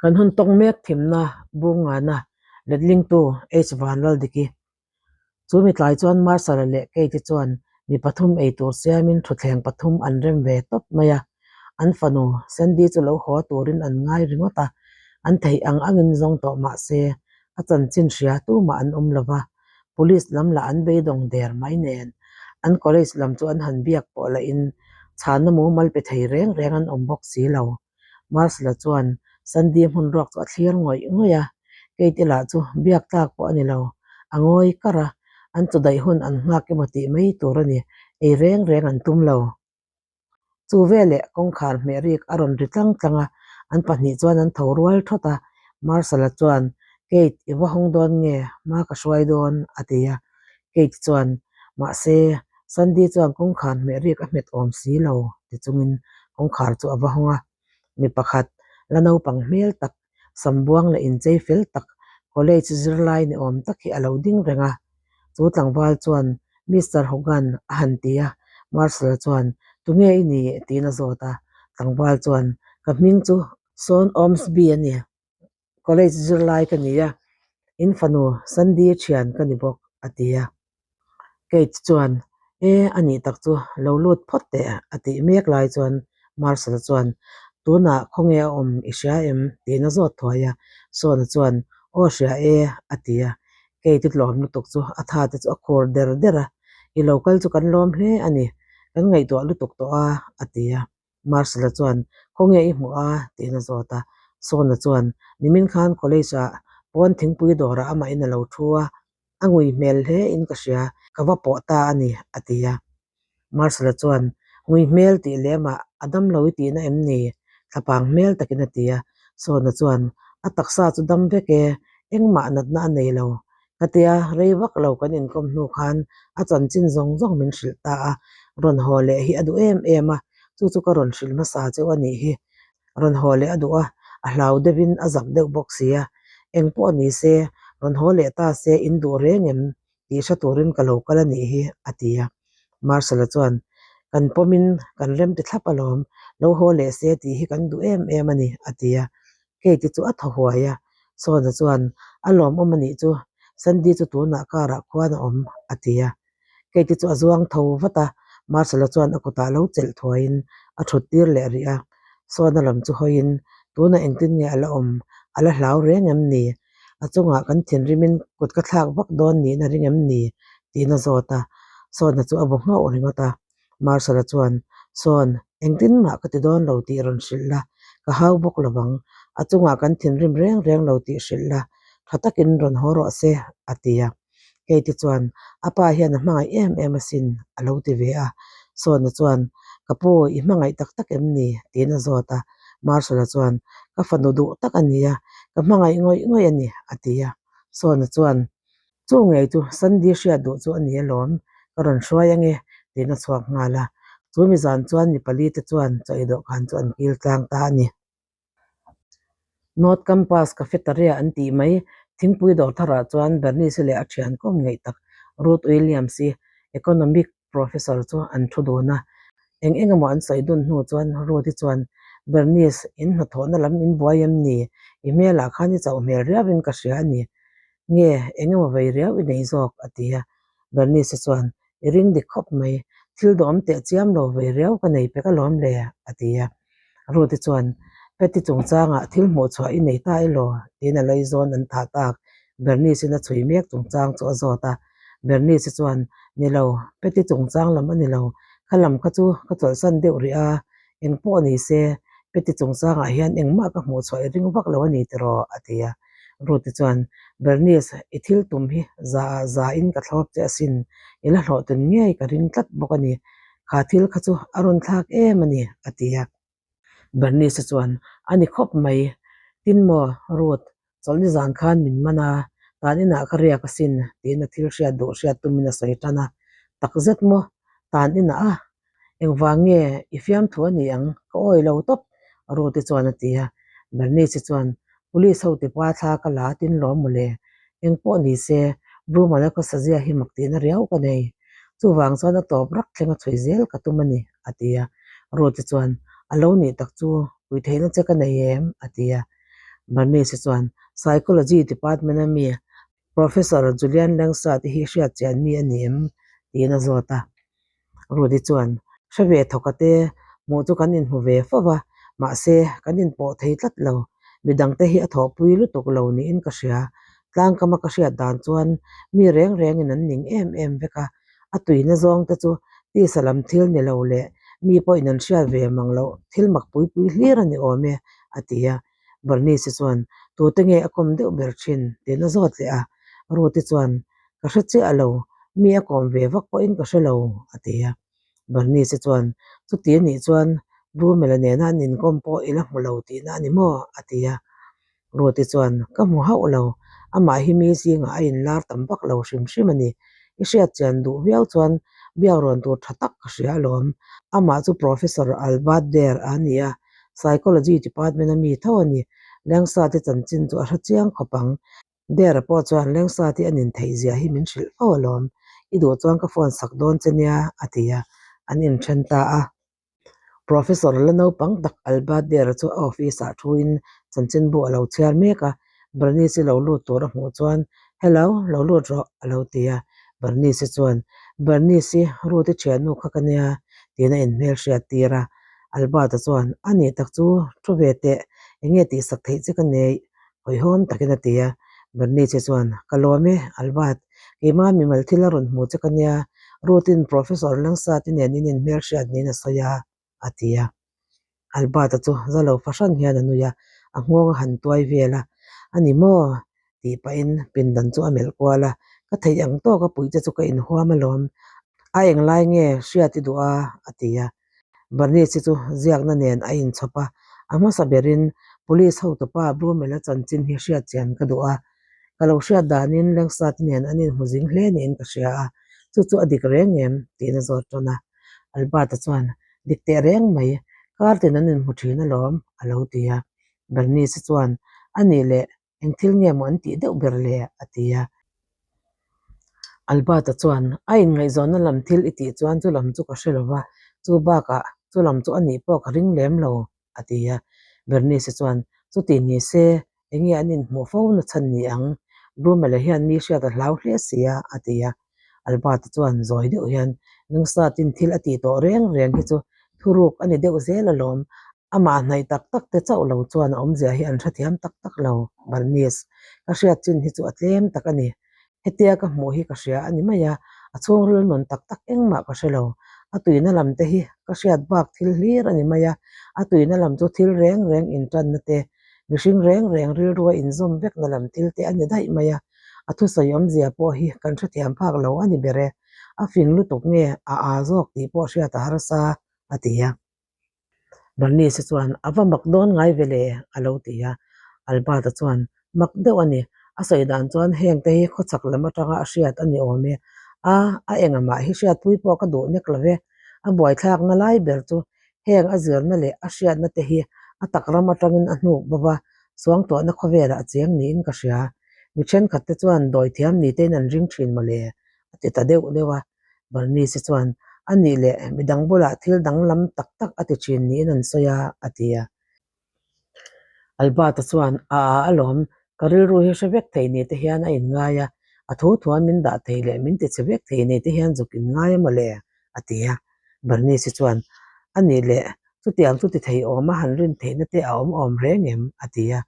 Kan hun tawng mek thimna Bungana letlingtu H Vanlaldiki. Chu mi tlai chuan Marshall-a leh Kate-i chuan mi pathum eitur siamin thutthleng pathum an rem ve tawp mai a. An fanu Sandy chu lo haw turin an ngai ringawt a, an theih ang angin zawng tawh mah se a chanchin hria tumah an awm lo va, Police lam lah an beidawng der mai nen an college lam chu an han biak pawh lahin chhanna mumal pe thei reng reng an awm bawk si lo. Marcel-a chuan Sandy hmun ruak chu a thlir ngawih ngawih a, Kate-i lah chu biak tlak pawh a ni lo. A ngawi kar a, an chu daih hun an nghak emaw tih mai tur a ni, ei reng reng an tum lo. Chu veleh kawngkhar hmeh rik a rawn ri tlang tlang a, an pahnih chuan an tho rual thawt a, Marcel-a chuan, Kate, i va hawng dawn nge? Hma ka hruai dawn, a ti a. Kate chuan, Mahse, Sandy chuan kawngkhar hmeh rik a hmet awm si lo, ti chungin kawngkhar chu a va hawng a. Mi pakhat, la naupang hmel tak, sambuang leh inchei fel tak, college zirlai ni awm tak hi a lo ding reng a. Chu tlangval chuan, Mister Hogan, a han ti a. Marshal chuan, Tunge i ni? tiin a zawt a. Tlangval chuan, Ka hming chu Sean Ormsby a ni. College zirlai ka ni a, in fanu Sandy thian ka ni bawk, a ti a. Kate chuan, E, a nih tak chu, lo lut phawt teh, a tih mek lai chuan Marshal chuan, Tunah khawnge a awm i hria em? tiin a zawt thuai a. Sawna chuan, Aw hria e, a ti a. Kate i tlawm lutuk chu a tha te chu a khur der der a, I lo kal chu kan lawm hle a ni, kan ngaihtuah lutuk tawh a, a ti a. Marshal-a chuan, Khawnge i hmuh a? tiin a zawt a. Sawna chuan, Nimin khan college-ah pawn thingpui dawrah amahin a lo thu a, a ngui hmel hle in ka hria, ka va pawh ta a ni, a ti a. Marshal-a chuan, Ngui hmel tih lemah a dam lo i tihna em ni? Thlapang hmel takin a ti a. Sawna chuan, A taksa chu dam vek e, engmah natna a nei lo. Khatia rei vak lo kan inkawm hnu khan a chanchin zawng zawng min hrilh ta a, rawn haw leh hi a duh em em a, chu chu ka rawn hrilh hmasa cheu a nih hi. Rawn haw leh a duh a, a hlau deuhin a zak deuh bawk si a, eng pawh ni se, rawn haw leh ta se in duh reng em tih hre turin ka lo kal a nih hi, a ti a. Marshal-a chuan, Kan pawmin kan rem ti thlap alawm, lo haw leh se tih hi kan duh em em a ni, a ti a. Kate chu a thaw huai a, Sawna chuan, A lawmawm a nih chu, Sandy chu tunah car-ah khuan a awm, a ti a. Kate chu a zuang tho vat a, Marshal-a chuan a kutah lo chelh thuaiin a thut tir leh rih a. Sawna lam chu hawiin, Tunah engtin nge a la awm? A la hlau reng em ni? A chungah kan thinrimin kut ka thlak vak dawn niin a ring em ni? tiin a zawt a. Sawna chu a bu nghauh ringawt a. Marshal-a chuan, Sawn, engtin mah ka ti dawn lo tih rawn hrilh la, ka hau bawk lo vang. A chungah kan thinrim reng reng lo tih hrilh la, tha takin rawn haw rawh se, a ti a. Kate chuan, A pa hian a hmangaih em em asin, a lo ti ve a. Sawna chuan, Ka pu, i hmangaih tak tak em ni? tiin a zawt a. Marshal-a chuan, Ka fanu duh tak a nia, ka hmangaih ngawih ngawih a ni, a ti a. Sawna chuan, Chu ngei chu Sandy hriat duh chu a ni alawm, ka rawn hruai ange, tiin a chhuak nghal a. Chu mi zan chuan mi pali te chuan chaw ei dawhkan chu an kil tlang ta a ni. North Campus Cafeteria an tih mai thingpui dawr tharah chuan Bernice leh a thian kawm ngeih tak Ruth Williams-i Economic Professor chu an thu dun a. Eng eng emaw an sawi dun hnu chuan Ruth-i chuan, Bernice, in hnathawhna lam in buai em ni? I hmelah khan i chauh hmel riauin ka hria a ni. Nge, eng emaw vei riau i nei zawk? a ti a. Bernice chuan, I ring dik khawp mai, thil dawm teh chiam lo vei riau ka nei pek alawm le, a ti a. Ruth-i chuan, Patty chungchangah thil hmuh chhuah i nei ta elaw? tiin a laizawn an thah tak. Bernice-in a chhui mek chungchang chu a zawt a. Bernice chuan, Ni lo, Patty chungchang lam a ni lo. Kha lam kha chu ka chawlhsan deuh rih a, eng pawh ni se, Patty chungchangah hian engmah ka hmuh chhuah i ring vak lo a ni tiraw? a ti a. Ruth-i chuan, Bernice, i thil tum hi za ah za in ka thlawp che asin, i la hlawhtlin ngei ka ring tlat bawk a ni. Kha thil kha chu a rawn thlak em a ni, a ti a. Bernice chuan, A ni khawp mai. Tin maw, Ruth, chawlhni zan khan min man a, tan inah ka riak asin, tiin a thil hriat duh hriat tumin a sawi tan a. Takzet maw, tan inah a? Engvang nge i fiamthu a ni ang? Ka awi lo tawp, Ruth-i chuan a ti a. Bernice chuan, Police ho tipa thla ka la tin lawm mawle. Eng pawh ni se, Bruman a khawsa zia hi mak tihna riau ka nei. Chuvang chuan a tawp rak thleng a chhui zel ka tum a ni, a ti a. Ruth-i chuan, A lo nih tak chu, puitheihna che ka nei em? a ti a. Bernice chuan, Psychology department a mi Professor Julian Langsa te hi hriat chian mi a ni em? tiin a zawt a. Rudy chuan, Hre ve thawk a te, hmuh chu kan inhmu ve fo va, mahse, kan inpawh thei tlat lo. Midangte hi a thawhpui lutuk lo niin ka hria. Tlangkama ka hriat dan chuan mi reng rengin an ning em em vek a, a tuina zawng te chu tisa lam thil ni lo leh mi pawhin an hriat ve mang loh thil mak pui pui hlir a ni awm e, a ti a. Bernice chuan, Tute nge a kawm deuh ber thin? tiin a zawt leh a. Ruth-i chuan, Ka hre chiah lo, mi a kawm ve vak pawhin ka hre lo, a ti a. Bernice chuan, Chuti a nih chuan Brumel-a nena an inkawm pawh i la hmu lo tihna a ni maw? a ti a. Ruth-i chuan, Ka hmu hauh lo, amah hi mi zingah a inlar tam vak lo hrim hrim a ni. I hriat chian duh viau chuan biak rawn tur tha tak ka hria alawm. Amah chu Professor Albert Dare a ni a, Psychology department a mi tho a ni. Lengsa te chanchin chu a hre chiang khawp ang. Dare pawh chuan Lengsa te a nin theih zia hi min hrilh fo alawm. I duh chuan ka phone sak dawn che nia, a ti a, an inthen ta a. Professor la naupang tak Albert Dare chu a office ah thuin chanchinbu a lo chhiar mek a, Bernice lo lut tur a hmuh chuan, Hello, lo lut rawh, a lo ti a. Bernice chuan, Bernice, Ruth-i thiannu kha ka nia, tiin a inhmel hriat tir a. Albert-a chuan, A nih tak chu, thu ve teh, eng nge tihsak theih che ka neih? Hawihhawm takin a ti a. Bernice chuan, Ka lawm e, Albert, keimah mimal thil a rawn hmu che ka nia, Ruth-in Professor Langsat-i nen in inhmel hriat niin a sawi a, a ti a. Albert-a chu za lo fahran hian a nui a, a nghawng a han tuai vel a, A ni maw? tih pahin pindan chu a melh kual a, Ka theih ang tawk a puih che chu ka inhuam alawm, a englai nge hriat i duh a? a ti a. Bernice chu ziakna nen a inchhawp a, a hmasa berin Police hotupa Brumel-a chanchin hi hriat chian ka duh a, ka lo hriat danin Langsat nen an inhmu zing hle niin ka hria a, chu chu a dik reng em? tiin a zawt ṭan a. Albert-a chuan, Dik teh reng mai, kar tin an inhmu ṭhin alawm, a lo ti a. Bernice chuan, A nih leh, eng thil nge maw an tih deuh ber le? a ti a. Albert-a chuan, A inngaihzawnna lam thil i tih chuan chu lam chu ka hre lo va, chu bakah chu lam chu a nih pawh ka ring lem lo, a ti a. Bernice chuan, Chuti ni se, eng nge an inhmuh fo na chhan ni ang? Brumel-a hian mi hriat a hlau hle si a, a ti a. Albert-a chuan zawi deuh hian, Lungsatin thil a tih tawh reng reng hi chu thuruk a ni deuh zel alawm. Amah hnaih tak tak te chauh lo chuan a awmzia hi an hrethiam tak tak lo, Bernice. Ka hriat chin hi chu a tlem tak a ni. Hetia ka hmuh hi ka hria a ni mai a, a chhungril nun tak tak engmah ka hre lo. A tuina lam te hi ka hriat bak thil hlir a ni mai a, a tuina lam chu thil reng reng intanna te, mihring reng reng rilrua inzawm vekna lam thil te a ni daih mai a, a thusawi awmzia pawh hi kan hrethiam phak lo a ni ber e. A fing lutuk nge a aa zawk tih pawh hriat a harsa, a ti a. Bernice chuan, A va mak dawn ngai ve le, a lo ti a. Albert-a chuan, Mak deuh a ni. A sawi dan chuan heng te hi khawchhak lam atanga a hriat a ni awm e. A, a engah hi hriatpui pawh ka duh nek lo ve. A buaithlakna lai ber chu heng a zirna leh a hriatna te hi a tak ram atangin a hnuk bawk a, suangtuahna khawvelah a cheng niin ka hria. Mi thenkhat te chuan dawithiam ni tein an ring thin mawle, a ti ta deuh deuh a. Bernice chuan, A nih leh midang bulah thil danglam tak tak a ti thin niin an sawi a, a ti a. Albert-a chuan, A a alawm, ka rilru hi hre vek thei ni te hian a inngai a, a thu thuan min dah thei leh min tichhe vek thei ni te hian zuk inngai a mawle, a ti a. Bernice chuan, A nih leh, chutiang chu ti thei awm a han rin theihna te a awm awm reng em? a ti a.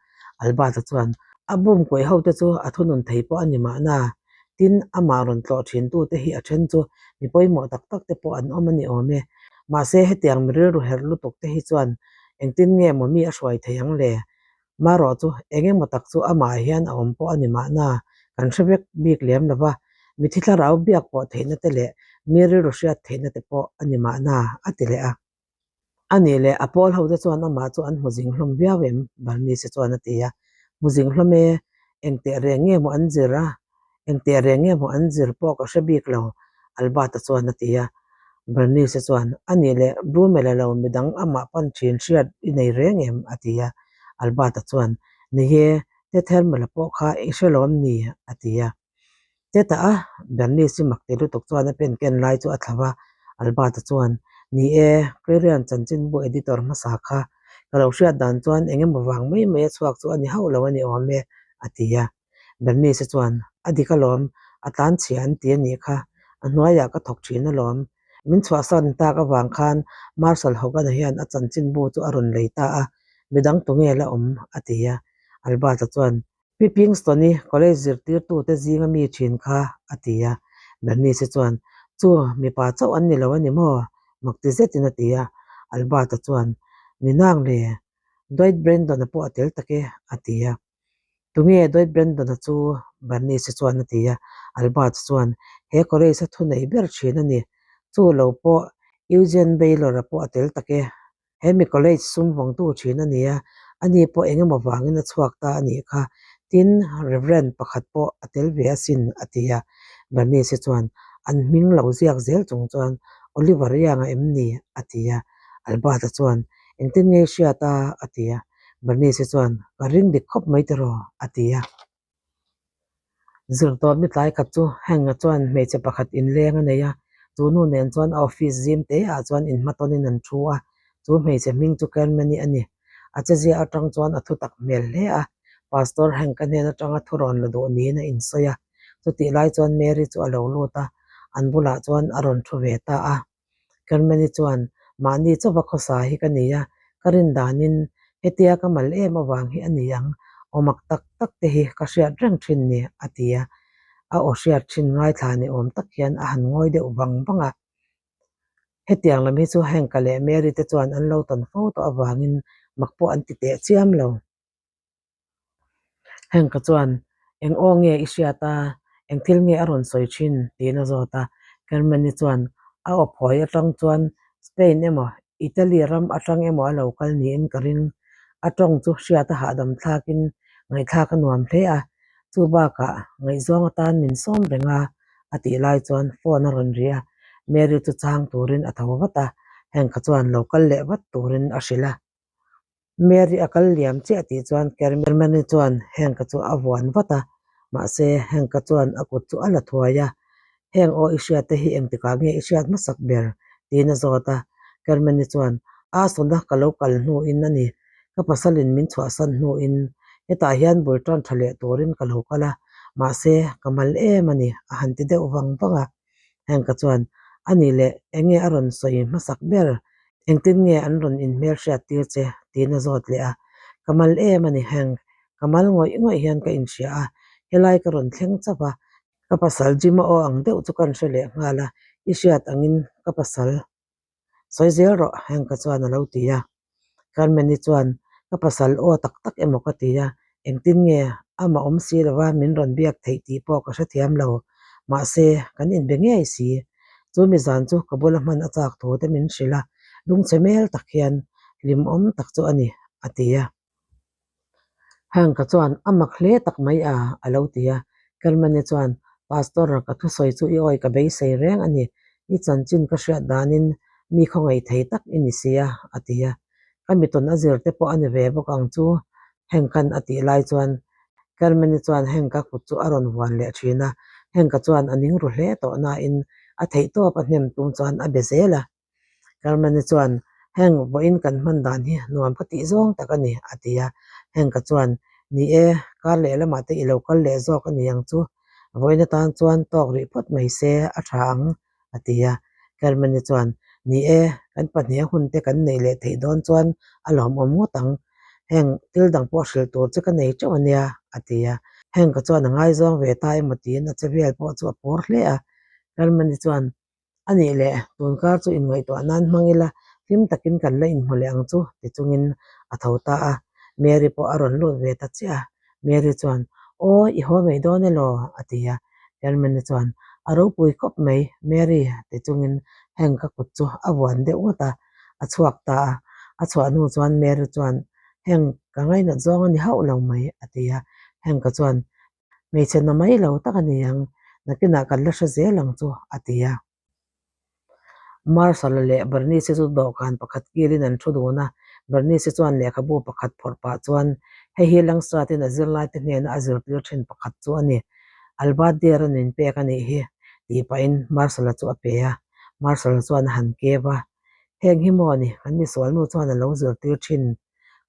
Albert-a chuan, A bum kuaih ho te chu a thunun thei pawh a ni mahna, tin amah rawn tlawh thin tu te hi a then chu mi pawimawh tak tak te pawh an awm a ni awm e. Mahse hetiang mi rilru herh lutuk te hi chuan engtin nge maw mi a hruai thei ang le? Marawh chu eng emaw tak chu amah hian a awm pawh a ni mahna kan hre vek bik lem lo va, mithi thlarau biak pawh theihna te leh mi rilru hriat theihna te pawh a ni mahna a ti leh a. A nih leh a pawl hote chuan amah chu an hmu zing hlawm viau em? Bernice chuan a ti a. Hmu zing hlawm e, eng teh reng nge maw an zir a? Eng teh reng nge maw an zir pawh ka hre bik lo, Albert-a chuan a ti a. Bernice chuan, A nih leh Brumel-a lo midang amah pan thin hriat i nei reng em? a ti a. Albert-a chuan, Ni e, Ted Hermel-a pawh kha i hre lawm ni? a ti a. Teta a, Bernice mak ti lutuk chuan a pen ken lai chu a thla va, Albert-a chuan, Ni e, Clarion chanchinbu editor hmasa kha. Ka lo hriat dan chuan eng emaw vang mai mai a chhuak chu a ni hauh lo a ni awm e, a ti a. Bernice chuan, A dik alawm, a tlan chhia an ti a nih kha, a hnuaiah ka thawk thin alawm. Min chhuahsan tak avang khan Marshal Hogan-a hian a chanchinbu chu a rawn lei ta a, midang tunge la awm? a ti a. Albert-a chuan, Pi Pingston-i college zirtirtute zinga mi thin kha, a ti a. Bernice chuan, Chu, mipa chauh an ni lo a ni maw? mak ti zetin a ti a. Albert-a chuan, Ni nang le, Dwight Brandon-a pawh a tel tak e, a ti a. Tunge Dwight Brandon-a chu? Bernice chuan a ti a. Albert chuan, He college-a thunei ber thin a ni. Chu lo pawh Eugene Baylor-a pawh a tel tak e. He mi college sum vawngtu thin a ni a, ani pawh eng emaw vangin a chhuak ta a nih kha. Tin, Reverend pakhat pawh a tel ve asin, a ti a. Bernice chuan an hming lo ziak zel chung chuan, Oliver Young-a em ni? a ti a. Albert-a chuan, Engtin nge i hriat a? a ti a. Bernice chuan, Ka ring dik khawp mai tiraw? a ti a. Zirtawpni tlai khat chu Hank-a chuan hmeichhe pakhat inleng a nei a, chu nu nen chuan a office zim te ah chuan inhmatawnin an thu a, chu hmeichhe hming chu Kermani a ni. A chezia atang chuan a thutak hmel hle a, Pastor Hank-a hnen atanga thurawn la duh niin a insawi a. Chutih lai chuan Mary chu a lo lut a, an bulah chuan a rawn thu ve ta a. Germany chuan, Mahni chauva khawsa hi ka ni a, ka rin danin hetia ka mal em avang hi a ni ang, aw mak tak tak te hi ka hriat reng thin ni, a ti a. A aw hriat thin ngaithla ni awm tak hian a han ngawi deuh vang vang a. Hetiang lam hi chu Hank-a leh Mary te chuan an lo tawn fo tawh avangin mak pawh an ti teh chiam lo. Hank-a chuan, Eng aw nge i hriat a? Eng thil nge a rawn sawi thin? tiin a zawt a. Kermani chuan, A aw phawi atang chuan Spain emaw Italy ram atang emaw a lo kal niin ka ring. A tawng chu hriat a hahdam thlakin ngaihthlak a nuam hle a. Chu bakah ngaihzawng atan min sawm reng a, a tih lai chuan phone a rawn ri a. Mary chu chhang turin a tho vat a, Hank-a chuan lo kal leh vat turin a hrilh a. Mary a kal liam chiah tih chuan Kermani chuan Hank-a chu a vuan vat a, mahse Hank-a chuan a kut chu a la thuai a, Heng aw i hriat te hi engtikah nge i hriat hmasak ber? tiin a zawt a. Kermani chuan, A sawna ka lo kal hnuin a ni, ka pasalin min chhuahsan hnuin hetah hian bul tan tha leh turin ka lo kal a, mahse ka mal em a ni a han ti deuh vang vang a. Hank-a chuan, A nih leh, eng nge a rawn sawi hmasak ber? Engtin nge an rawn inhmelhriat tir che? tiin a zawt leh a. Ka mal em a ni Hank, ka mal ngawih ngawih hian ka inhria a, helai ka rawn thleng chauh a, ka pasal Jim-a aw ang deuh chu kan hre leh nghal a, i hriat angin ka pasal Sawi zel rawh, Hank-a chuan a lo ti a. Carmen-i chuan, Ka pasal aw tak tak emaw ka ti a, engtin nge amah awm si lova min rawn biak theih tih pawh ka hrethiam lo. Mahse, kan inbe ngei si. Chu mi zan chu ka bula hman a chak thu te min hrilh a, lungchhe mel tak hian hlimawm tak chu a ni, a ti a. Hank-a chuan, A mak hle tak mai a, a lo ti a. Kermani chuan, Pastor, ka thusawi chu i awi ka beisei reng a ni. I chanchin ka hriat danin mi khawngaih thei tak i ni si a, a ti a. Ka mitawn a zir te pawh a ni ve bawk ang chu, Hank-a'n a tih lai chuan Kermani chuan Hank-a kut chu a rawn vuan leh thin a. Hank-a chuan a ning ru hle tawh nain a theihtawp a hnem tum chuan a be zel a. Germany chuan, Heng vawiin kan hman dan hi nuam ka tih zawng tak a ni, a ti a. Hank-a chuan, Ni e, kar leh lamah te i lo kal leh zawk a ni ang chu. Vawiin atan chuan tawk rih phawt mai se a tha ang, a ti a. Germany chuan, Ni e, kan pahniha hun te kan neih leh theih dawn chuan a lawmawm ngawt ang. Heng thil dang pawh hrilh tur che ka nei teuh a nia, a ti a. Hank-a chuan a ngaizawng ve ta emaw tiin a che vel pawh chu a pawr hle a. Germany chuan, A nih leh, tunkar chu inngaihtuah nan hmang ila, hlim takin kan la inhmu leh ang chu, ti chungin a tho ta a. Mary pawh a rawn lut ve ta chiah a. Mary chuan, Aw, i haw mai dawn elaw? a ti a. Hermione chuan, A ropui khawp mai, Mary, ti chungin Hank a kut chu a vuan deuh ngawt a, a chhuak ta a. A chhuah hnu chuan Mary chuan, Hank, ka ngainat zawng a ni hauh lo mai, a ti a. Hank-a chuan, Hmeichhe na mai lo tak a ni ang, nakinah kan la hre zel ang chu, a ti a. Marshall-a leh Bernice chu dawhkan pakhat kilin an thu dun a, Bernice chuan lehkhabu pakhat phawrh pah chuan, Hei hi Langstratin a zirlaite hnena a zirtir thin pakhat chu a ni. Albert Deer-a nin pek a nih hi, tih pahin Marshall-a chu a pe a. Marshall-a chuan a han kep a, Heng hi maw ni, kan misualnu chuan a lo zirtir thin.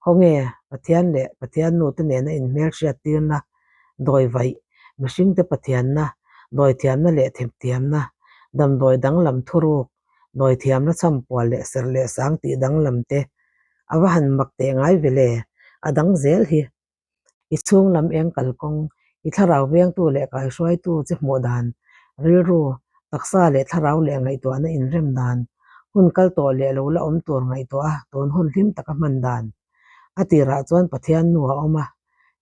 Khawnge Pathian leh Pathian nute nena inhmelhriattirna, dawi vaih, mihringte Pathianna, dawithiamna leh themthiamna, damdawi danglam thuruk, dawithiamna chhampual leh serh leh sang tih danglam te a va han mak teh ngai ve le, a dang zel hi. I chhung lam eng kalkawng, i thlarau vengtu leh kaihruaitu che hmuh dan, rilru, taksa leh thlarau leh ngaihtuahna inrem dan, hun kal tawh leh lo la awm tur ngaihtuah a tun hun hlim taka hman dan. A tirah chuan Pathian nu a awm a,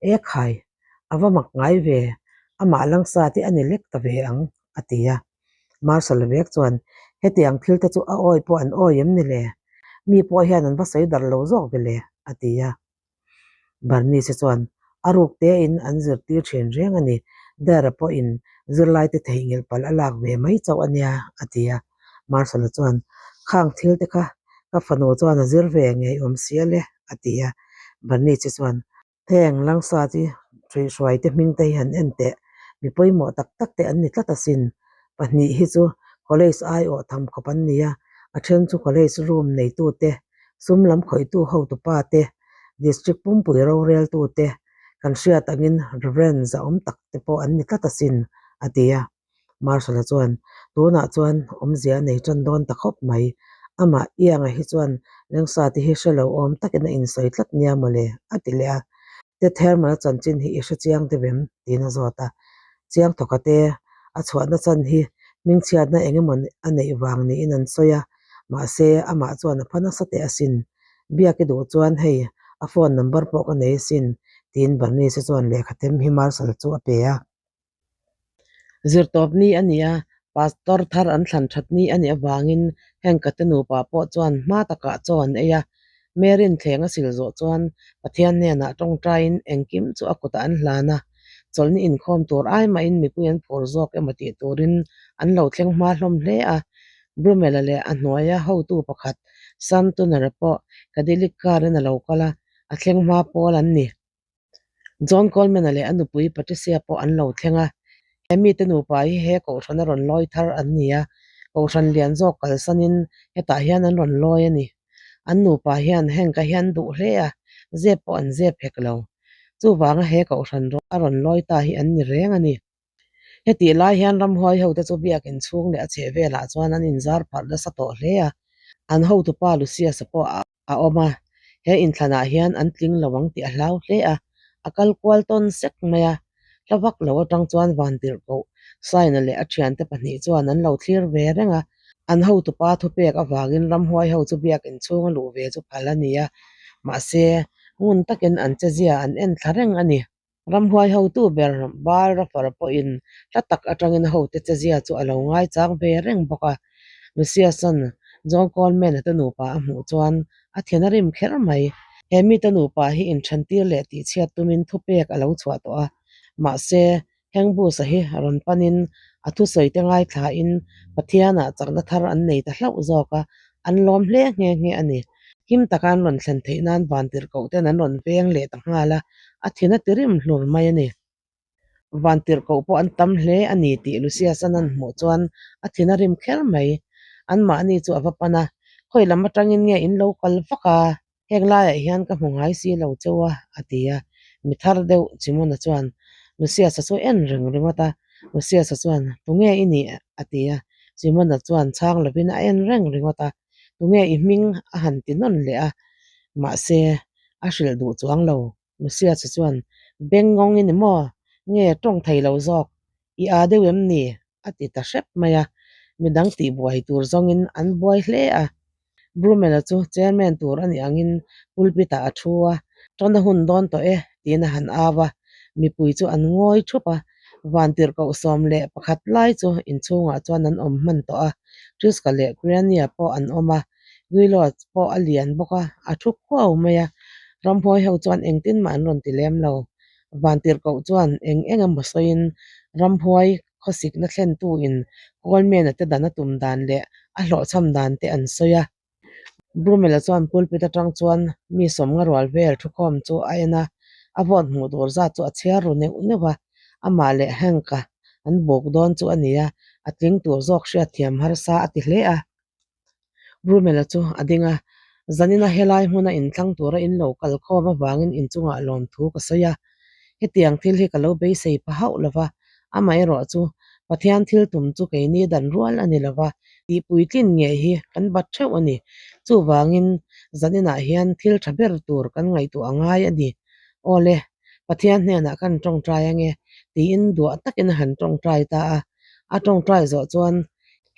E khai, a va mak ngai ve, amah langsa te a ni lek ta ve ang, a ti a. Marshal vek chuan, Hetiang thil te chu a awi pawh an awi em ni le? Mi pawh hian an va sawi darh lo zawk ve le, a ti a. Bernice chuan, A ruk tein an zirtir thin reng a ni, Dara pawhin zirlaite theihnghilh palh a lak ve mai chauh a nia, a ti a. Marshal-a chuan, Khang thil te kha ka fanu chuan a zir ve ngei awm si a le, a ti a. Bernice chuan, Heng Langsat i hruihhruai te hming te hi han en teh, mi pawimawh tak tak te an ni tlat asin. Pahnih hi chu college aiawh tham khawp an ni a, a then chu college room neitu te, sum lam khawihtu hotupa te, district pumpui roreltu te, kan hriat angin Reverend zahawm tak te pawh an ni tlat asin, a ti a. Marshall-a chuan, Tunah chuan awmzia a nei tan dawn ta khawp mai. Amah Ianga hi chuan Lengsa te hi hre lo awm takin a insawi tlat nia mawle, a ti leh a. Ted Herman-a chanchin hi i hre chiang deuh em? tiin a zawt a. Chiang thawka te, a chhuahna chan hi hmingchhiatna eng emaw a neih vang niin an sawi a, mahse amah chuan a pha nasa teh asin. Biak i duh chuan hei a phone number pawh ka nei asin, tiin Bernice chuan lehkha them hi Marshall chu a pe a. Zirtawpni a ni a, Pastor thar an thlan that ni a nih avangin Hank-a te nupa pawh chuan hma takah chaw an ei a. Mary'n thleng a sil zawh chuan Pathian hnenah tawngtaiin engkim chu a kutah an hlan a, chawlhni inkhawm tur ai mahin mipui an phur zawk emaw tih turin an lo thleng hma hlawm hle a. Brumel-a leh a hnuaia hotu pakhat Sam Tunner-a pawh Cadillac car-in a lo kal a, a thleng hma pawl an ni. John Coleman-a leh a nupui Patricia pawh an lo thleng a, he mite nupa hi he kohhran a rawn lawi thar an ni a, kohhran lian zawk kalsanin hetah hian an rawn lawi a ni. An nupa hian Hank-a hi an duh hle a, zep pawh an zep hek lo. Chuvanga he kohhran a rawn lawi ta hi an ni reng a ni. Hetih lai hian ramhuai hote chu biakin chhung leh a chhehvelah chuan an inzar pharh nasa tawh hle a, an hotupa Lucius-a pawh a a awm a, he inthlanah hian an tling lo ang tih a hlau hle a, a kal kual tawn sek mai a, hla vak lo atang chuan Vantirhkoh Saina leh a thiante pahnih chuan an lo thlir ve reng a, an hotupa thupek avangin ramhuai ho chu biakin chhunga luh ve chu phal a ni a, mahse ngun takin an chezia an en thla reng a ni. Ramhuai hotu ber Baal Rafar pawhin hla tak atangin hote chezia chu a lo ngaichang ve reng bawk a. Lucius-a'n John Coleman-a te nupa a hmuh chuan a thin a rim kher mai. He mite nupa hi inthentir leh tihchhiat tumin thupek a lo chhuah tawh a. Mahse, Hengbus-a hi rawn panin a thusawite ngaithlain Pathianah chakna thar an nei ta hlauh zawk a, an lawm hle nghe nghe a ni. Him taka an rawn thlen theih nan vantirhkohten an rawn veng leh ta nghal a, a thin a ti rim hlur mai a ni. Vantirhkoh pawh an tam hle a ni tih Lucius-a'n an hmuh chuan a thin a rim kher mai. Anmahni chu a va pan a, Khawi lam atangin nge in lo kal vak a? Heng laiah hian ka hmu ngai si lo cheu a, a ti a. Mi thar deuh Chimuna chuan Lucius-a chu en reng ringawt a. Lucius-a chuan, Tunge i nih? a ti a. Chimuna chuan chhang lovin a en reng ringawt a. Tunge i hming? a han ti nawn leh a. Mahse, a hrilh duh chuang lo. Lucius-a chuan, Bengngawng i ni maw? Nge tawng thei lo zawk? I aa deuh em ni? a ti ta hrep mai a, midang tihbuai tur zawngin an buai hle a. Brumel-a chu chairman tur a nih angin pulpit-ah a thu a, Tawna hun dawn tawh e, tiin a han au a, mipui chu an ngawi thup a, vantirhkoh 11 lai chu inchhungah chuan an awm hman tawh a, Triska leh Kriania pawh an awm a, Guilo-a pawh a lian bawk a, a thu khuau mai a, ramhuai ho chuan engtin mah an rawn ti lem lo. Vantirhkoh chuan eng eng emaw sawiin ramhuai khawsikna thlentuin Coleman-a te dan a tum dan leh a hlawhchham dan te an sawi a. Brumel-a chuan pulpit atang chuan mi sawmnga rual vel thukhawm chu a en a, a vote hmuh tur zat chu a chhiar ru neuh neuh a, amah leh Hank-a an buk dawn chu a ni a, a tling tur zawk hriatthiam harsa a ti hle a. Brumel-a chu a ding a, Zanina helai hmuna inthlang tura in lo kal khawm avangin inchungah lawmthu ka sawi a. Hetiang thil hi ka lo beisei pha hauh lo va, amaherawh chu Pathian thil tum chu keini dan rual a ni lo va, tih puitlin ngei hi kan bat theuh a ni. Chuvangin zaninah hian thil tha ber tur kan ngaihtuah a ngai a ni. Awle, Pathian hnenah kan tawngtai ange tiin duah takin a han tawngtai ta a. A tawngtai zawh chuan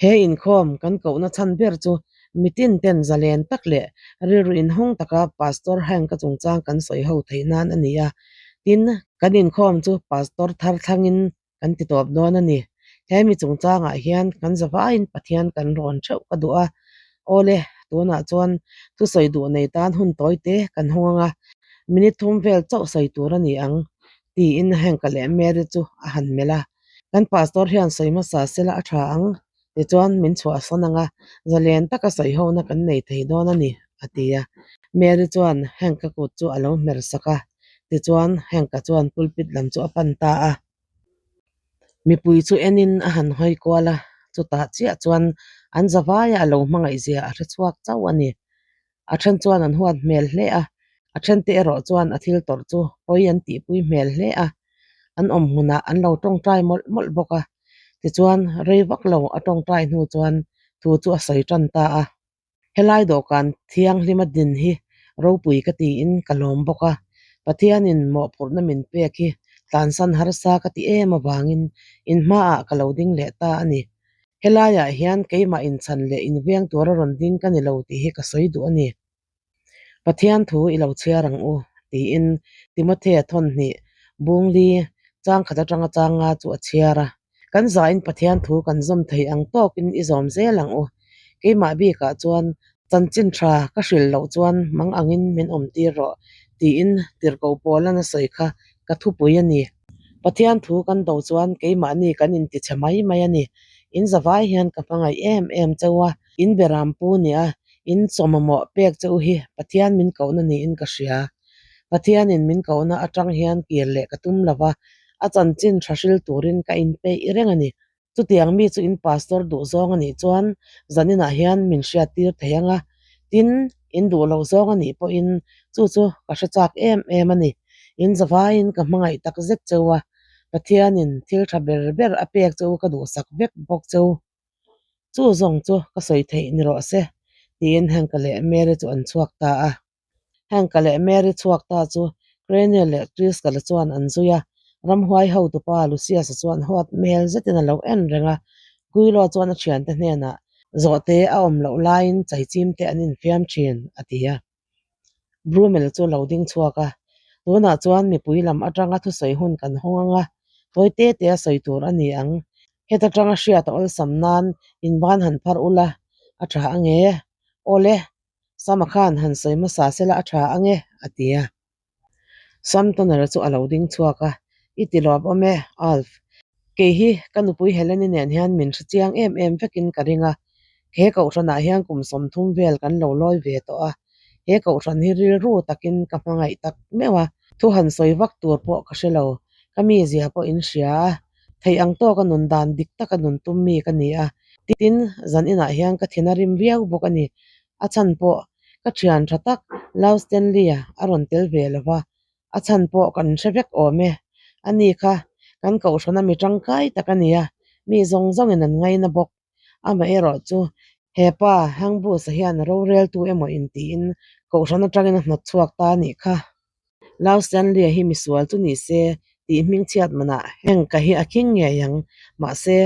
he inkhawm kan kohna chhan ber chu mitin ten zalen tak leh rilru inhawng taka Pastor Hank-a chungchang kan sawi ho theih nan a ni a. Tin, kan inkhawm chu Pastor thar thlangin kan ti tawp dawn a ni. He mi chungchangah hian kan zavaiin Pathian kan rawn theuh ka duh a. Awle, tunah chuan thusawi duh nei tan hun tawi te kan hawng ang a, minute thum vel chauh sawi tur a ni ang, tiin Hank-a leh Mary chu a han melh a. Kan pastor hian sawi hmasa sela a tha ang, tichuan min chhuahsan ang a, zalen taka sawi hona kan nei thei dawn a ni, a ti a. Mary chuan Hank-a kut chu a lo hmer sak a, tichuan Hank-a chuan pulpit lam chu a pan ta a. Mipui chu enin a han hawi kual a, chutah chiah chuan an zavaia a lo hmangaihzia a hre chhuak chauh a ni. A then chuan an huat hmel hle a, a then te erawh chuan a thil tawrh chu pawi an tihpui hmel hle a, an awm hmunah an lo tawngtai mawlh mawlh bawk a. Tichuan, rei vak lo a tawngtai hnu chuan thu chu a sawi tan ta a. Helai dawhkan thianghlima din hi ropui ka tiin ka lawm bawk a, Pathianin mawhphurhna min pek hi tlansan harsa ka ti em avangin in hmaah ka lo ding leh ta a ni. Helaiah hian keimah inchhan leh inveng tura rawn ding ka ni lo tih hi ka sawi duh a ni. Pathian thu i lo chhiar ang u, tiin Timothea thawnhnih bungli changkhat atanga changa chu a chhiar a. Kan zain Pathian thu kan zawm thei ang tawkin i zawm zel ang u. Keimah bikah chuan chanchin tha ka hrilh loh chuan mang angin min awm tir rawh, tiin tirhkoh Paula'n a sawi kha ka thupui a ni. Pathian thu kan do chuan keimahni kan intichhe mai mai a ni. In zavai hian ka hmangaih em em cheu a, in beram pu nia in chaw mamawh pek cheu hi Pathian min kohna niin ka hria. Pathianin min kohna atang hian kir leh ka tum lo va, a chanchin tha hril turin ka inpeih reng a ni. Chutiang mi chu in pastor duh zawng a nih chuan zaninah hian min hriattir thei ang a, tin, in duh loh zawng a nih pawhin chu chu ka hre chak em em a ni. In zavaiin ka hmangaih tak zet cheu a, Pathianin thil tha ber ber a pek cheu ka duhsak vek bawk cheu. Chu zawng chu ka sawi theih ni rawh se, tiin Hank-a leh Mary chu an chhuak ta a. Hank-a leh Mary chhuak ta chu Craniel leh Triskel-a chuan an zui a, ramhuai hotupa Lucius-a chuan huat hmel zetin a lo en reng a. Guilo chuan a thiante hnenah, Zawhte a awm loh laiin chaichim te an infiam thin, a ti a. Brummel chu a lo ding chhuak a, Tunah chuan mipui lam atanga thusawi hun kan hawng ang a, tawi te te a sawi tur a ni ang. Heta tanga hriat a awlsam nan inban han phar ula a tha ange. Awle, Sama khan han sawi hmasa sela a tha ange, a ti a. Sam Toner chu a lo ding chhuak a, I ti lawm awm e, Alf. Kei hi ka nupui Heleni nen hian min hre chiang em em vekin ka ring a. He kohhranah hian kum 30 vel kan lo lawi ve tawh a. He kohhran hi rilru takin ka hmangaih tak meuh a. Thu han sawi vak tur pawh ka hre lo. Ka mizia pawh in hria a. Theih ang tawka nun dan dik taka nun tum mi ka ni a. Tin, zan inah hian ka thin a rim viau bawk a ni. A chhan pawh ka thian tha tak Lau Stanley-a a rawn tel ve lo va, a chhan pawh kan hre vek awm e. Ani kha kan kohhrana mi tangkai tak a ni a, mi zawng zawngin an ngaina bawk. Amaherawh chu he pa Hangbus-a hian roreltu emaw intiin kohhran atangin a hnawt chhuak ta a nih kha. Lau Stanley-a hi misual chu ni se tih hmingchhiat manah heng ka hi a khing ngei ang. Mahse,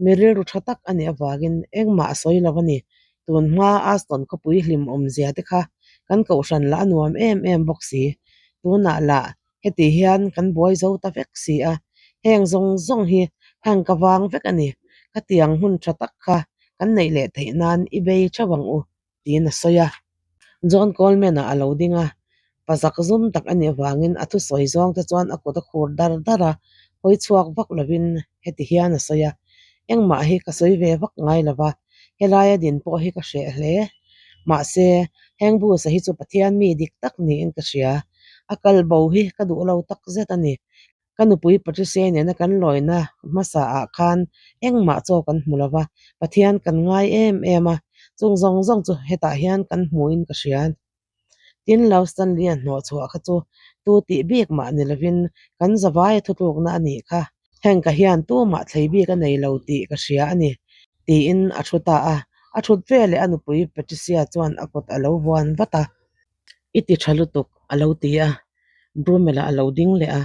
mi rilru tha tak a nih avangin engmah a sawi lo a ni. Tun hma Aston khawpui hlim awmzia te kha kan kohhran lah a nuam em em bawk si. Tunah lah heti hian kan buai zo ta vek si a, heng zawng zawng hi heng ka vang vek a ni. Khatiang hmun tha tak kha kan neih leh theih nan i bei theuh ang u. tiin a sawi a. John Coleman-a a lo ding a, pa zak zum tak a nih avangin a thusawi zawng te chuan a kut a khur dar dar a, hawi chhuak vak lovin heti hian a sawi a, Engmah hi ka sawi ve vak ngai lo va, helaia din pawh hi ka hreh hle. Mahse, heng bus-a hi chu Pathian mi dik tak niin ka hria, a kal bo hi ka duh lo tak zet a ni. Ka nupui Patricia nena kan lawina hmasa ah khan engmah chaw kan hmu lo va, Pathian kan ngai em em a. Chung zawng zawng chu hetah hian kan hmuin ka hria. Tin, Love Stanley-a hnawh chhuah kha chu tu tih bik mah ni lovin kan zavaia thutlukna a nih kha. Hank-a hian tumah thlei bik a nei lo tih ka hria a ni, tiin a thu ta a. A thut veleh a nupui Patricia chuan a kut a lo vuan vat a. I ti tha lutuk, a lo ti a. Brumel-a a lo ding leh a.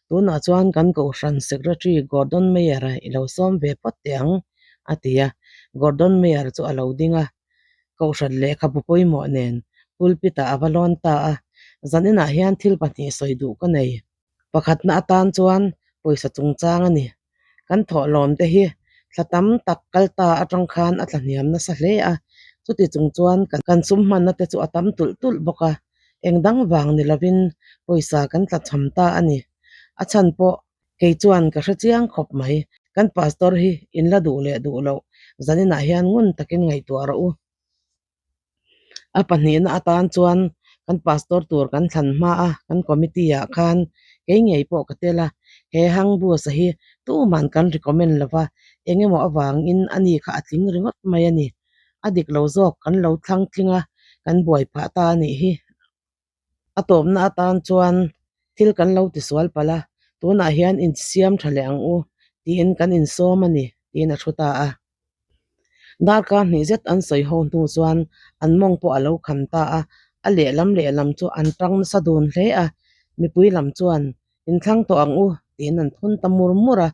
Tunah chuan kan kohhran Secretary Gordon Meyer-a i lo sawm ve phawt teh ang, a ti a. Gordon Meyer chu a lo ding a. Kohhran lehkhabu pawimawh nen pulpit-ah a va lawn ta a. Zaninah hian thil pahnih sawi duh ka nei. Pakhatna atan chuan pawisa chungchang a ni. Kan thawhlawm te hi thla tam tak kal ta atang khan a tlahniam nasa hle a, chuti chung chuan kan sum hmanna te chu a tam tulh tulh bawk a, eng dang vang ni lovin pawisa kan tlachham ta a ni. A chhan pawh kei chuan ka hre chiang khawp mai, kan pastor hi in la duh leh duh loh zaninah hian ngun takin ngaihtuah rawh u. A pahnihna atan chuan kan pastor tur kan thlan hma a, kan committee ah khan kei ngei pawh ka tel a, he hang bus a hi tuman kan recommend lo va, eng emaw avangin a ni kha a tling ringawt mai a ni. A dik lo zawk kan lo thlang tling a, kan buai phah ta a nih hi. A tawpna atan chuan thil kan lo tisual palh a, tunah hian insiam tha leh ang u tiin kan insawm a ni tiin a thu ta a. Darkar hnih zet an sawi ho hnu chuan an mawng pawh a lo kham ta a, a lehlam lehlam chu an tang nasa dun hle a, mipui lam chuan Inthlang tawh ang u tiin an phun ta mur mur a,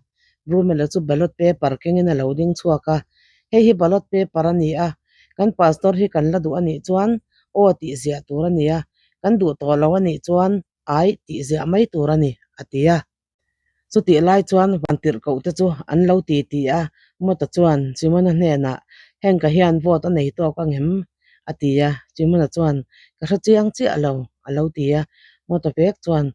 Brumela chu ballot paper kengin a lo ding chhuak a, Hei hi ballot paper a ni a, kan pastor hi kan la duh a nih chuan aw tih ziah tur a ni a, kan duh tawh lo a nih chuan ai tih ziah mai tur a ni, a ti a. Chutih lai chuan vantirhkoh te chu an lo ti ti a, Mawta chuan Chimona hnenah, Heng ka hian vote a nei tawk angem? a ti a, Chimona chuan, Ka hre chiang chiah lo, a lo ti a, Mawta vek chuan,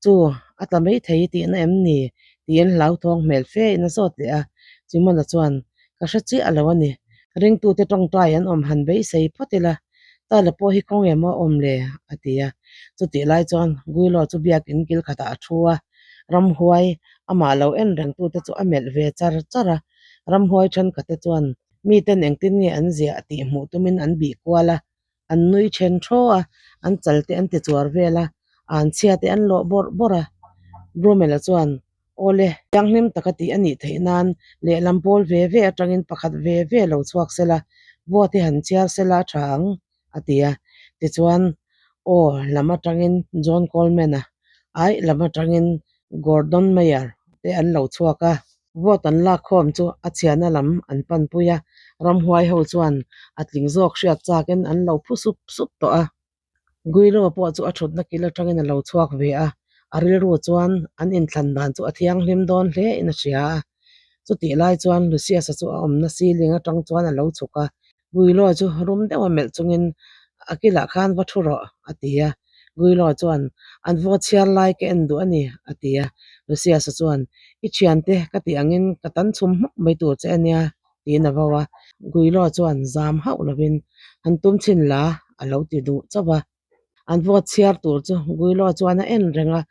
Chu, a tla mai thei tihna em ni? tiin hlauthawng hmel fe in a zawt leh a. Chimona chuan, Ka hre chiah lo a ni. Ringtute tawngtai an awm han beisei phawt ila, Tala pawh hi kawng emaw a awm le? a ti a. Chutih lai chuan Guilo chu biakin kil khatah a thu a, ramhuai amah lo en rengtute chu a melh ve char char a. Ramhuai thenkhatte chuan miten engtin nge an ziah tih hmuh tumin an bih kual a, An nui then thaw a, an chal te an ti chuar vel a, an chhia te an lawh bawrh bawrh a. Brumel-a chuan, Awle, thianghlim taka tih a nih theih nan lehlam pawl ve ve atangin pakhat ve ve lo chhuak sela, vote hi han chhiar sela a tha ang, a ti a. Tichuan, aw lam atangin John Coleman-a, aih lam atangin Gordon Meyer te an lo chhuak a. Vote an lak khawm chu a chhiahna lam an panpui a, ramhuai ho chuan a tling zawk hriat chakin an lo phu sup sup tawh a. Guilo pawh chu a thutna kil atangin a lo chhuak ve a, a rilru chuan an inthlan dan chu a thianghlim dawn hle in a hria a. Chutih lai chuan Lucius-a chu a awmna ceiling atang chuan a lo chhuk a, Guilo chu rum deuha melh chungin a kilah khan va thu rawh a ti a. Guilo chuan an vote chhiar lai ka en duh a ni a ti a. Lucius-a chuan I thiante ka tih angin ka tan chhum hmawk mai tur che a nia tiin a vo a. Guilo chuan zam hauh lovin Han tum chhin la a lo ti duh chauh a. An vote chhiar tur chu Guilo chuan a en reng a,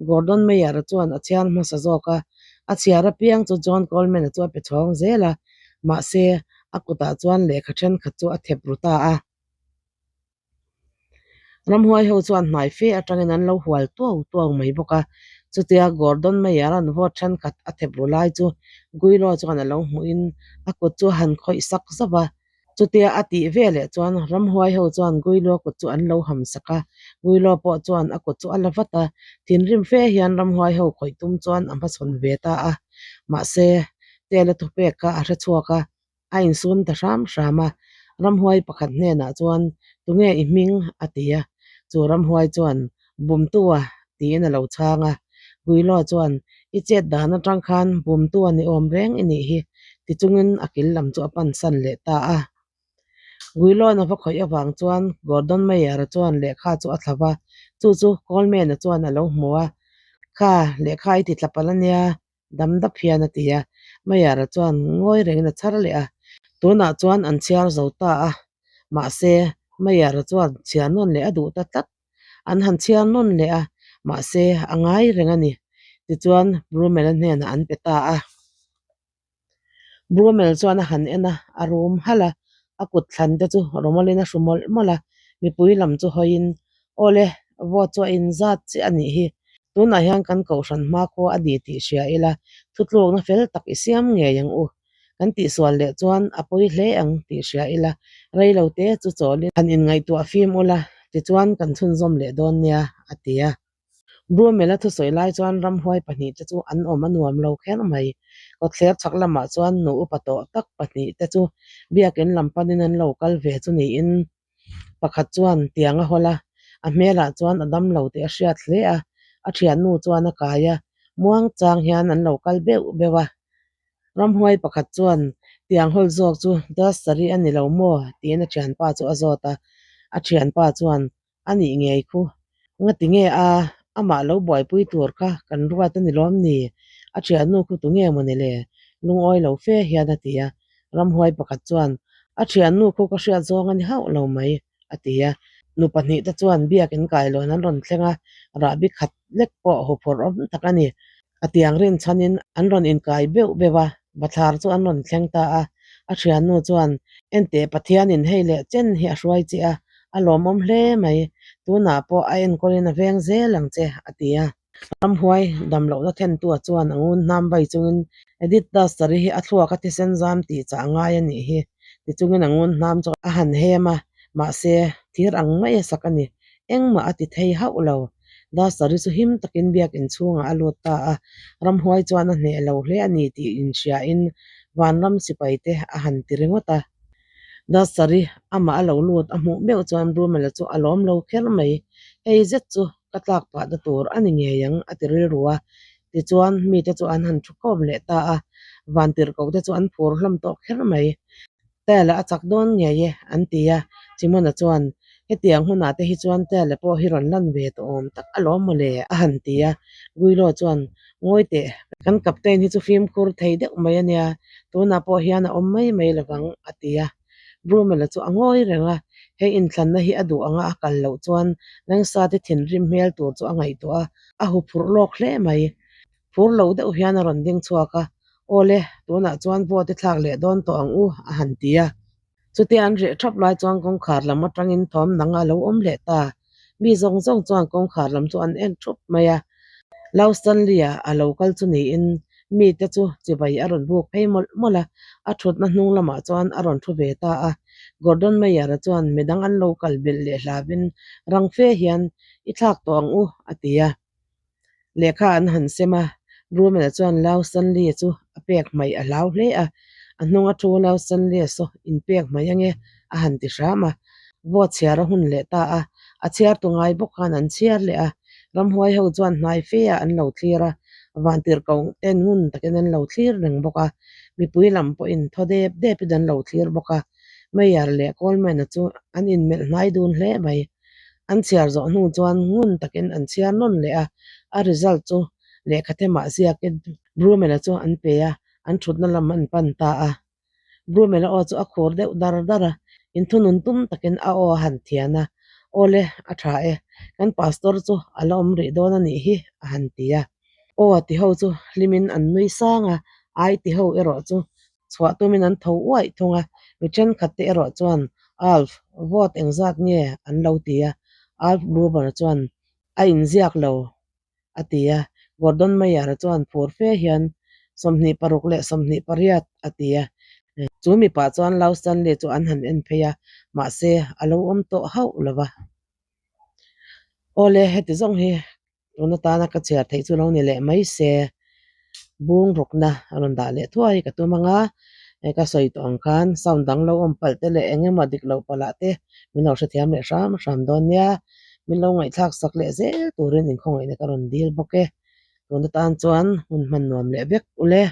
Gordon Meyer-a chuan a chhiar hmasa zawk a, a chhiar apiang chu John Coleman-a chu a pe chhawng zel a, mahse a kutah chuan lehkha thenkhat chu a thep ru ta a. Ramhuai ho chuan hnai fe atangin an lo hual tuau tuau mai bawk a, chutia Gordon Meyer-a'n vote thenkhat a thep ru lai chu Guilo chuan a lo hmuhin a kut chu a han khawih sak zauh a. Chutia a tih ve leh chuan ramhuai ho chuan Guilo kut chu an lo ham sak a, Guilo pawh chuan a kut chu a la vat a, thinrim fe hian ramhuai ho khawih tum chuan a hmachhawn ve ta a. Mahse, Tela thupek kha a hre chhuak a, a insum ta hram hram a, ramhuai pakhat hnenah chuan Tunge i hming? a ti a, chu ramhuai chuan Bumtua tiin a lo chhang a. Guilo chuan, I chet dan atang khan Bumtua ni awm reng i nih hi, ti chungin a kil lam chu a pan san leh ta a. Guilo'n a va khawih avang chuan Gordon Meyer-a chuan lehkha chu a thla va, chu chu Coleman-a chuan a lo hmu a, Kha, lehkha i ti tla palh a nia, dam dap hian a ti a. Meyer-a chuan ngawi rengin a chhar leh a, tunah chuan an chhiar zo ta a, mahse Meyer-a chuan chhiar nawn leh a duh ta tlat. An han chhiar nawn leh a, mahse a ngai reng a ni. Tichuan Brummel-a hnenah an pe ta a. Brummel chuan a han en a, a rum halh a. A kut thlan te chu rawmawlin a hru mawlh mawlh a, mipui lam chu hawiin, Aw le, vote chu a inzat chiah a nih hi. Tunah hian kan kohhran hmakhua a ni tih hria ila, thutlukna fel tak i siam ngei ang u. Kan tihsual leh chuan a pawi hle ang tih hria ila, rei lo te chu chawlin han inngaihtuah fim ula, tichuan kan chhunzawm leh dawn nia, a ti a. Brumel-a thusawi lai chuan ramhuai pahnihte chu an awm a nuam lo kher mai. Kawtthler chhak lamah chuan nu upa tawh tak pahnihte chu biakin lam panin an lo kal ve chu niin pakhat chuan tiang a hawl a, a hmelah chuan a dam lo tih a hriat hle a, a thiannu chuan a kai a, muang chang hian an lo kal beuh beuh a. Ramhuai pakhat chuan tiang hawl zawk chu Duster-i a ni lo maw? tiin a thianpa chu a zawt a, a thianpa chuan A nih ngei khu. Ngati nge a, amah lo buaipui tur kha kan ruat a ni lawm ni? A thiannu khu tu nge maw ni le? Lungawi lo fe hian a ti a. Ramhuai pakhat chuan, A thiannu khu ka hriat zawng a ni hauh lo mai, a ti a. Nu pahnihte chuan biakin kailawn an rawn thleng a, rahbi khat lek pawh huphurh awm tak a ni. A tiang rinchhanin an rawn inkai beuh beuh a, bathlar chu an rawn thleng ta a. A thiannu chuan, Enteh Pathianin hei leh chen hi a hruai che a, a lawmawm hle mai. Tunah pawh a enkawlin a veng zel ang che, a ti a. Ramhuai damlohna thentua chuan a ngun hnam vai chungin, Edith Duster-i hi a thluak a thisen zam tih chah a ngai a nih hi, ti chungin a ngun hnam chu a han hem a, mahse, thir ang mai a sak a ni. Engmah a ti thei hauh lo. Duster-i chu him takin biakin chhungah a lut ta a, ramhuai chuan a hneh lo hle a ni tih inhriain vanram sipai te a han ti ringawt a. Duster-i amah a lo lut a hmuh meuh chuan Brumel-a chu a lawm lo kher mai. Hei zet chu ka tlak pahna tur a ni ngei ang a ti rilru a. Tichuan mite chu an han thu khawm leh ta a, vantirhkoh te chu an phur hlawm tawh kher mai. Tala a chak dawn ngei e, an ti a. Chimona chuan, Hetiang hunah te hi chuan Tala pawh hi rawn lan ve tawh awm tak alawm maw le, a han ti a. Guilo chuan, Ngawi teh, kan captain hi chu fimkhur thei deuh mai a nia, tunah pawh hian a awm mai mai lovang, a ti a. Brumel-a chu a ngawi reng a, he inthlanna hi a duh anga a kal loh chuan Langsate thinrim hmel tur chu a ngaihtuah a, a huphurh lawk hle mai. Phur lo deuh hian a rawn ding chhuak a, Aw le, tunah chuan vote i thlak leh dawn tawh ang u, a han ti a. Chutia an reh thap lai chuan kawngkhar lam atangin thawm dang a lo awm leh ta. Mi zawng zawng chuan kawngkhar lam chu an en thup mai a. Lau Stanley-a a lo kal chu niin mite chu chibai a rawn buk phei mawlh mawlh a, a thutna hnung lamah chuan a rawn thu ve ta a. Gordon Meyer-a chuan midang an lo kal belh leh hlauhin rang fe hian, I thlak tawh ang u, a ti a. Lehkha an han sem a, Brumel-a chuan Lau Stanley-a chu a pek hmaih a hlau hle a, a hnung a thu Lau Stanley-a saw inpek hmaih ange a han ti hram a. Vote chhiar a hun leh ta a, a chhiartu ngai bawk khan an chhiar leh a, ramhuai ho chuan hnai fe ah an lo thlir a, vantirhkoh ten ngun takin an lo thlir reng bawk a, mipui lam pawhin thaw dep depin an lo thlir bawk a, Mayor leh Coleman-a chu an inmelh hnai dun hle mai. An chhiar zawh hnu chuan ngun takin an chhiar nawn leh a, a result chu lehkha themah ziakin Brumel-a chu an pe a, an thutna lam an pan ta a. Brumel-a aw chu a khur deuh dar dar a, inthunun tum takin a aw a han thian a, Awle, a tha e, kan pastor chu a la awm rih dawn a nih hi, a han ti a. Aw ti ho chu hlimin an nui sang a, ai ti ho erawh chu Chhuah tumin an tho uaih thung a, mi thenkhat te erawh chuan Alf, vote engzat nge an lo ti a, Alf Gruber chuan a inziak lo a ti a, Gordon Meyer-a chuan phur fe hian 26 leh 28 a ti a. Chu mipa chuan Lau Stanley chu an han en phei a, mahse a lo awm tawh hauh lo va. Awle, heti zawng hi Tun atana ka chhiar theih chu lo ni leh mai se, bung rawkna a rawn dah leh thuai ka tum ang a, hei ka sawi tawh ang khan sound dang lo awm palh te leh eng emaw dik loh palh ah te min lo hrethiam leh hram hram dawn nia, min lo ngaihthlak sak leh zel turin inkhawngaihna ka rawn dil bawk e. Tun atan chuan hun hman nuam leh vek ule.